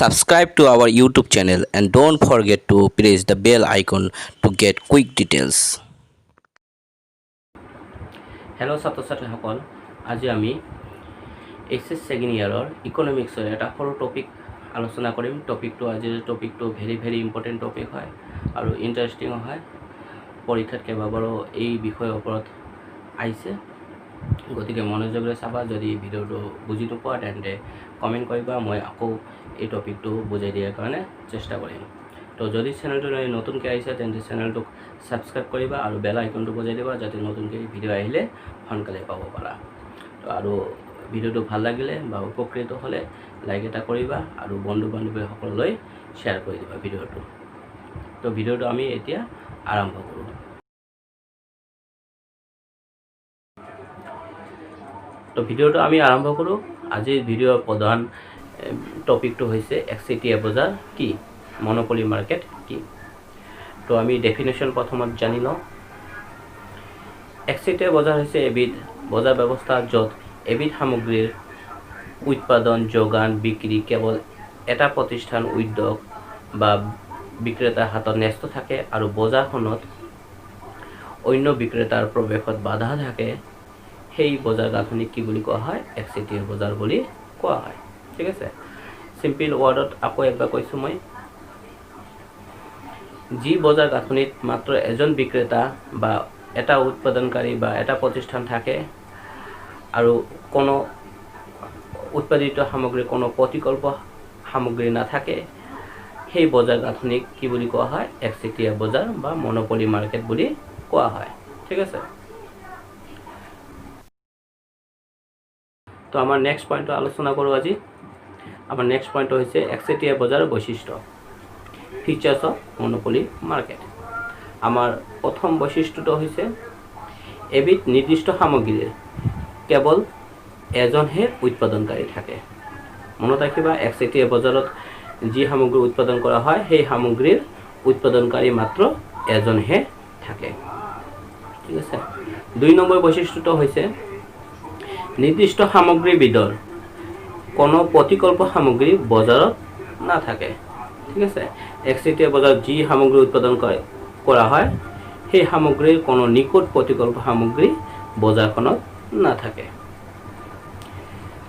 Subscribe to our YouTube channel and don't forget to press the bell icon to get quick details. Hello ছাত্ৰ ছাত্ৰীসকল, আজি আমি H S second ইয়াৰৰ ইকনমিক্সৰ এটা সৰু topic আলোচনা কৰিম। আজিৰ টপিকটো ভেৰি ভেৰি ইম্পৰ্টেণ্ট টপিক হয় আৰু ইণ্টাৰেষ্টিঙো হয়। পৰীক্ষাত কেইবাবাৰো এই বিষয়ৰ ওপৰত আহিছে। গতিকে মনোযোগেৰে চাবা। যদি ভিডিঅ'টো বুজি নোপোৱা, তেন্তে কমেণ্ট কৰিবা। মই আকৌ এই টপিকটো বুজাই দিয়াৰ কাৰণে চেষ্টা কৰিম। তো যদি চেনেলটোলৈ নতুনকৈ আহিছে, তেন্তে চেনেলটোক ছাবস্ক্ৰাইব কৰিবা আৰু বেল আইকনটো বজাই দিবা, যাতে নতুনকৈ ভিডিঅ' আহিলে সোনকালে পাব পাৰা। তো আৰু ভিডিঅ'টো ভাল লাগিলে বা উপকৃত হ'লে লাইক এটা কৰিবা আৰু বন্ধু বান্ধৱীসকললৈ শ্বেয়াৰ কৰি দিবা ভিডিঅ'টো। তো ভিডিঅ'টো আমি এতিয়া আৰম্ভ কৰোঁ। তো ভিডিঅ'টো আমি আৰম্ভ কৰোঁ। আজিৰ ভিডিঅ'ৰ প্ৰধান টপিকটো হৈছে একচেটীয়া বজাৰ কি, মনোপলি মাৰ্কেট কি। তো আমি ডেফিনেশ্যন প্ৰথমত জানি লওঁ। একচেটীয়া বজাৰ হৈছে এবিধ বজাৰ ব্যৱস্থা, য'ত এবিধ সামগ্ৰীৰ উৎপাদন, যোগান, বিক্ৰী কেৱল এটা প্ৰতিষ্ঠান, উদ্যোগ বা বিক্ৰেতাৰ হাতত ন্যস্ত থাকে আৰু বজাৰখনত অন্য বিক্ৰেতাৰ প্ৰৱেশত বাধা থাকে। সেই বজাৰ গাঁথনিক কি বুলি কোৱা হয়? একচেটীয়া বজাৰ বুলি কোৱা হয়। ঠিক আছে, চিম্পল ৱৰ্ডত আকৌ একবাৰ কৈছোঁ মই। যি বজাৰ গাঁথনিত মাত্ৰ এজন বিক্ৰেতা বা এটা উৎপাদনকাৰী বা এটা প্ৰতিষ্ঠান থাকে আৰু কোনো উৎপাদিত সামগ্ৰীৰ কোনো প্ৰতিকল্প সামগ্ৰী নাথাকে, সেই বজাৰ গাঁথনিক কি বুলি কোৱা হয়? একচেটীয়া বজাৰ বা মনোপলি মাৰ্কেট বুলি কোৱা হয়। ঠিক আছে, তো আমাৰ নেক্সট পইণ্টটো আলোচনা কৰোঁ আজি। আমাৰ নেক্সট পইণ্টটো হৈছে একচেটীয়া বজাৰৰ বৈশিষ্ট্য, ফিচাৰ্ছ অফ মনোপলি মাৰ্কেট। আমাৰ প্ৰথম বৈশিষ্ট্যটো হৈছে এবিধ নিৰ্দিষ্ট সামগ্ৰীৰ কেৱল এজনহে উৎপাদনকাৰী থাকে। মনত ৰাখিবা, একচেটীয়া বজাৰত যি সামগ্ৰী উৎপাদন কৰা হয়, সেই সামগ্ৰীৰ উৎপাদনকাৰী মাত্ৰ এজনহে থাকে। ঠিক আছে, 2 নম্বৰ বৈশিষ্ট্যটো হৈছে নিৰ্দিষ্ট সামগ্ৰীবিধৰ কোনো প্ৰতিকল্প সামগ্ৰী বজাৰত নাথাকে। ঠিক আছে, একচেটীয়া বজাৰত যি সামগ্ৰী উৎপাদন কৰা হয়, সেই সামগ্ৰীৰ কোনো নিকট প্ৰতিকল্প সামগ্ৰী বজাৰখনত নাথাকে।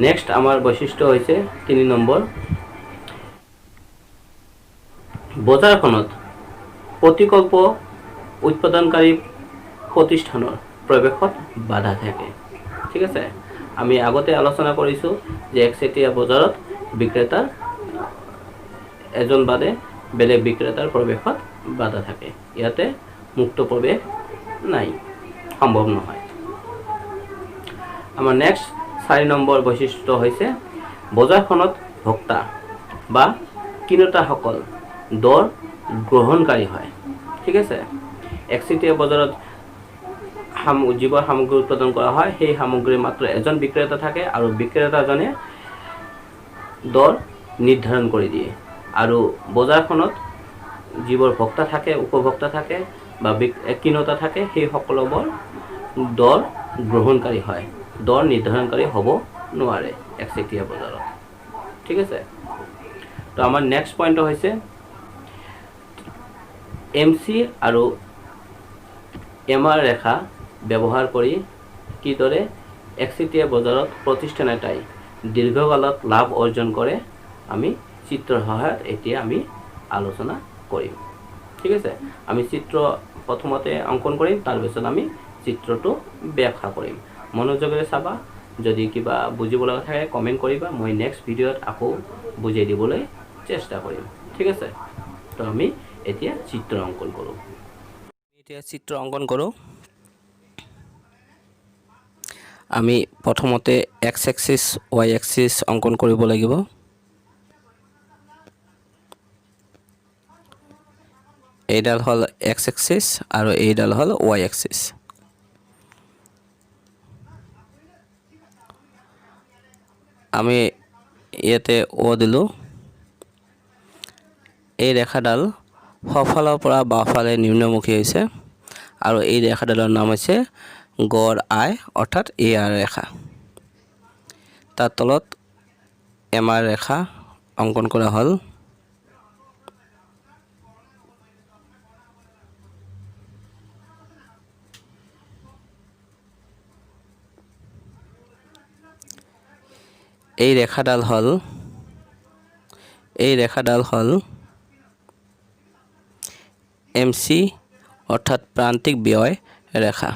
নেক্সট আমাৰ বৈশিষ্ট্য হৈছে 3 নম্বৰ, বজাৰখনত প্ৰতিকল্প উৎপাদনকাৰী প্ৰতিষ্ঠানৰ প্ৰৱেশত বাধা থাকে। ঠিক আছে, আমি আগতে আলোচনা কৰিছোঁ যে একচেটীয়া বজাৰত বিক্ৰেতাৰ এজন বাদে বেলেগ বিক্ৰেতাৰ প্ৰৱেশত বাধা থাকে। ইয়াতে মুক্ত প্ৰৱেশ নাই, সম্ভৱ নহয়। আমাৰ নেক্সট 4 নম্বৰ বৈশিষ্ট্য হৈছে বজাৰখনত ভোক্তা বা কিনোতাসকল দৰ গ্ৰহণকাৰী হয়। ঠিক আছে, একচেটীয়া বজাৰত যিবোৰ সামগ্ৰী উৎপাদন কৰা হয়, সেই সামগ্ৰীৰ মাত্ৰ এজন বিক্ৰেতা থাকে আৰু বিক্ৰেতাজনে দৰ নিৰ্ধাৰণ কৰি দিয়ে আৰু বজাৰখনত যিবোৰ ভোক্তা থাকে, উপভোক্তা থাকে বা কিনোতা থাকে, সেই সকলোবোৰ দৰ গ্ৰহণকাৰী হয়, দৰ নিৰ্ধাৰণকাৰী হ'ব নোৱাৰে একচেটীয়া বজাৰত। ঠিক আছে, তো আমাৰ নেক্সট পইণ্টটো হৈছে এম চি আৰু এম আৰ ৰেখা ব্যৱহাৰ কৰি কিদৰে একচেটীয়া বজাৰত প্ৰতিষ্ঠান এটাই দীৰ্ঘকালত লাভ অৰ্জন কৰে, আমি চিত্ৰৰ সহায়ত এতিয়া আমি আলোচনা কৰিম। ঠিক আছে, আমি চিত্ৰ প্ৰথমতে অংকন কৰিম, তাৰপিছত আমি চিত্ৰটো ব্যাখ্যা কৰিম। মনোযোগেৰে চাবা। যদি কিবা বুজিব লগা থাকে, কমেণ্ট কৰিবা। মই নেক্সট ভিডিঅ'ত আকৌ বুজাই দিবলৈ চেষ্টা কৰিম। ঠিক আছে, তো আমি এতিয়া চিত্ৰ অংকন কৰোঁ। এতিয়া চিত্ৰ অংকন কৰোঁ। আমি প্ৰথমতে এক্স এক্সিছ, ৱাই এক্সিছ অংকন কৰিব লাগিব। এইডাল হ'ল এক্স এক্সিছ আৰু এইডাল হ'ল ৱাই এক্সিছ। আমি ইয়াতে অ' দিলোঁ। এই ৰেখাডাল সোঁফালৰ পৰা বাওঁফালে নিম্নমুখী হৈছে আৰু এই ৰেখাডালৰ নাম হৈছে গড় আয়, অৰ্থাৎ এ আৰ ৰেখা। তাৰ তলত এম আৰ ৰেখা অংকন কৰা হ'ল। এই ৰেখাডাল হ'ল এম চি, অৰ্থাৎ প্ৰান্তিক ব্যয় ৰেখা।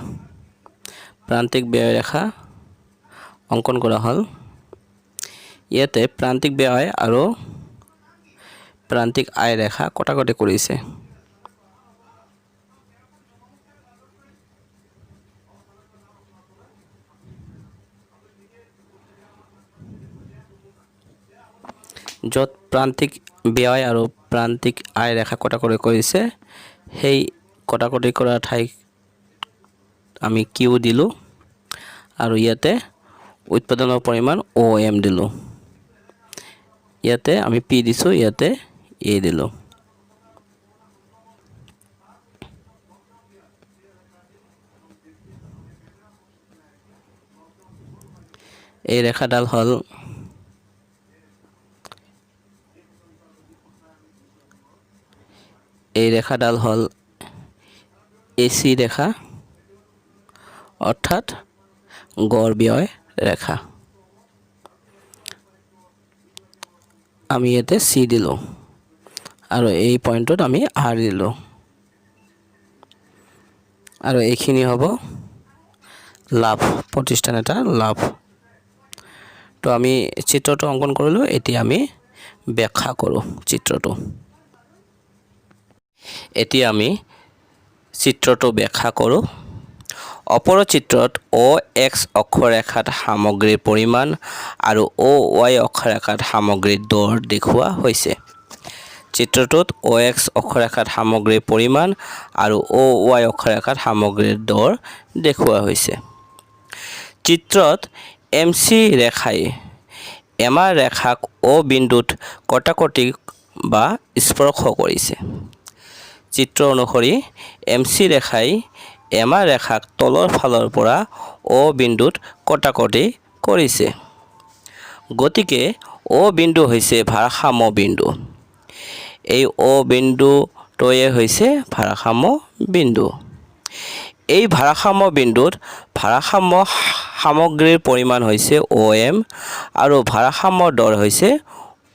প্ৰান্তিক ব্যয় ৰেখা অংকন কৰা হ'ল। ইয়াতে প্ৰান্তিক ব্যয় আৰু প্ৰান্তিক আয় ৰেখা কটাকটি কৰিছে। য'ত প্ৰান্তিক ব্যয় আৰু প্ৰান্তিক আয় ৰেখা কটাকটি কৰিছে, সেই কটাকটি কৰা ঠাইক আমি কিউ দিলোঁ আৰু ইয়াতে উৎপাদনৰ পৰিমাণ অ' এম দিলোঁ। ইয়াতে আমি পি দিছোঁ, ইয়াতে এ দিলোঁ। এই ৰেখাডাল হ'ল এই ৰেখাডাল হ'ল এ চি ৰেখা, অৰ্থাৎ গড় ব্যয় ৰেখা। আমি ইয়াতে চি দিলোঁ আৰু এই পইণ্টত আমি আৰ দিলোঁ আৰু এইখিনি হ'ব লাভ, প্ৰতিষ্ঠান এটাৰ লাভ। তো আমি চিত্ৰটো অংকন কৰিলোঁ। এতিয়া আমি ব্যাখ্যা কৰোঁ চিত্ৰটো। এতিয়া আমি চিত্ৰটো ব্যাখ্যা কৰোঁ। ওপৰৰ চিত্ৰত অ' এক্স অক্ষৰেখাত সামগ্ৰীৰ পৰিমাণ আৰু অ' ৱাই অক্ষৰেখাত সামগ্ৰীৰ দৰ দেখুওৱা হৈছে। চিত্ৰটোত অ' এক্স অক্ষৰেখাত সামগ্ৰীৰ পৰিমাণ আৰু অ' ৱাই অক্ষৰেখাত সামগ্ৰীৰ দৰ দেখুওৱা হৈছে। চিত্ৰত এম চি ৰেখাই এম আৰ ৰেখাক অ' বিন্দুত কটাকটি বা স্পৰ্শ কৰিছে। চিত্ৰ অনুসৰি এম চি ৰেখাই এম আৰ ৰেখাক তলৰ ফালৰ পৰা অ' বিন্দুত কটাকটি কৰিছে। গতিকে অ' বিন্দু হৈছে ভাৰসাম্য বিন্দু। এই অ' বিন্দুটোৱে হৈছে ভাৰসাম্য বিন্দু। এই ভাৰসাম্য বিন্দুত ভাৰসাম্য সামগ্ৰীৰ পৰিমাণ হৈছে অ' এম আৰু ভাৰসাম্য দৰ হৈছে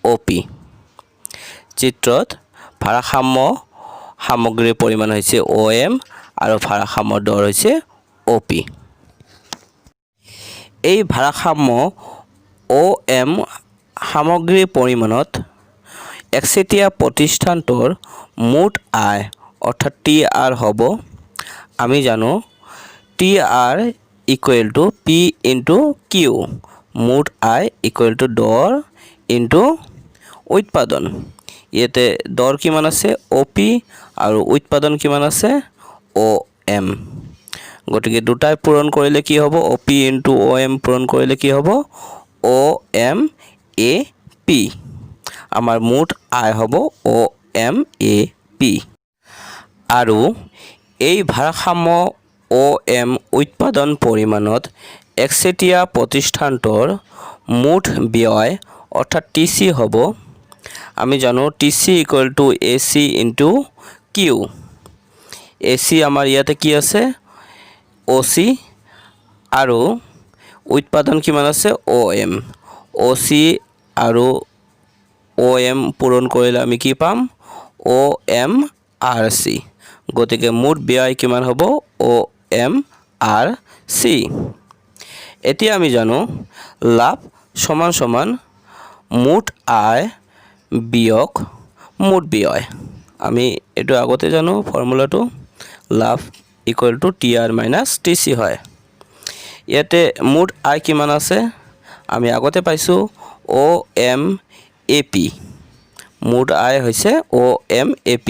অ' পি। চিত্ৰত ভাৰসাম্য সামগ্ৰীৰ পৰিমাণ হৈছে অ' এম আৰু ভাৰসাম্য দৰ হৈছে অ' পি। এই ভাৰসাম্য অ' এম সামগ্ৰীৰ পৰিমাণত একচেটিয়া প্ৰতিষ্ঠানটোৰ মুঠ আয়, অৰ্থাৎ টি আৰ হ'ব, আমি জানো TR equal to P into Q। মুঠ আয় ইকুৱেল টু দৰ ইনটু উৎপাদন। ইয়াতে দৰ কিমান আছে? অ' পি। আৰু উৎপাদন কিমান আছে? অ' এম। গতিকে দুটাই পূৰণ কৰিলে কি হ'ব? OP into OM পূৰণ কৰিলে কি হ'ব? অ' এম এ পি। আমাৰ মুঠ আয় হ'ব অ' এম এ পি। আৰু এই ভাৰসাম্য অ' এম উৎপাদন পৰিমাণত একচেটিয়া প্ৰতিষ্ঠানটোৰ মুঠ ব্যয়, অৰ্থাৎ টি চি হ'ব, আমি জানো TC equal to AC into Q। AC আমাৰ ইয়াতে কি আছে? অ' চি। আৰু উৎপাদন কিমান আছে? অ' এম। অ' চি আৰু অ' এম পূৰণ কৰিলে আমি কি পাম? অ' এম আৰ চি। গতিকে মুঠ ব্যয় কিমান হ'ব? অ' এম আৰ চি। এতিয়া আমি জানো লাভ সমান সমান মুঠ আয় বিয়োগ মুঠ ব্যয়। আমি এইটো আগতে জানো ফৰ্মুলাটো, লাভ equal to TR minus TC হয়। ইয়াতে মুঠ আয় কিমান আছে? আমি আগতে পাইছোঁ অ' এম এ পি। মুঠ আয় হৈছে OMAP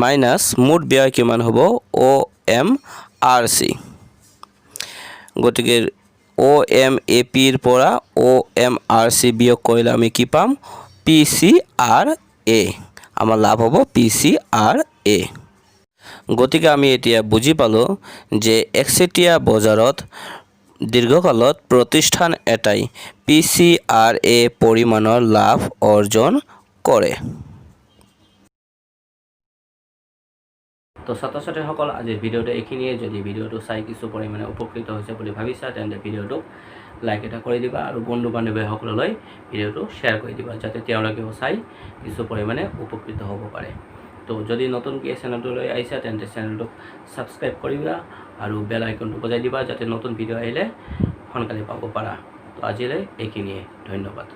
minus মুঠ ব্যয় কিমান হ'ব? অ' এম আৰ চি। গতিকে অ' এম এ পিৰ পৰা অ' এম আৰ চি বিয়োগ কৰিলে আমি কি পাম? পি চি আৰ এ। আমাৰ লাভ হ'ব পি চি আৰ এ। গতিকে আমি এতিয়া বুজি পালোঁ যে একচেটিয়া বজাৰত দীৰ্ঘকালত প্ৰতিষ্ঠান এটাই পি চি আৰ এ পৰিমাণৰ লাভ অৰ্জন কৰে। তো ছাত্ৰ ছাত্ৰীসকল, আজিৰ ভিডিঅ'টো এইখিনিয়ে। যদি ভিডিঅ'টো চাই কিছু পৰিমাণে উপকৃত হৈছে বুলি ভাবিছা, তেন্তে ভিডিঅ'টোক লাইক এটা কৰি দিবা আৰু বন্ধু বান্ধৱীসকললৈ ভিডিঅ'টো শ্বেয়াৰ কৰি দিবা, যাতে তেওঁলোকেও চাই কিছু পৰিমাণে উপকৃত হ'ব পাৰে। তো যদি নতুনকৈ চেনেলটোলৈ আহিছা, তেন্তে চেনেলটোক ছাবস্ক্ৰাইব কৰিবা আৰু বেল আইকনটো বজাই দিবা, যাতে নতুন ভিডিঅ' আহিলে সোনকালে পাব পাৰা। তো আজিলৈ এইখিনিয়ে, ধন্যবাদ।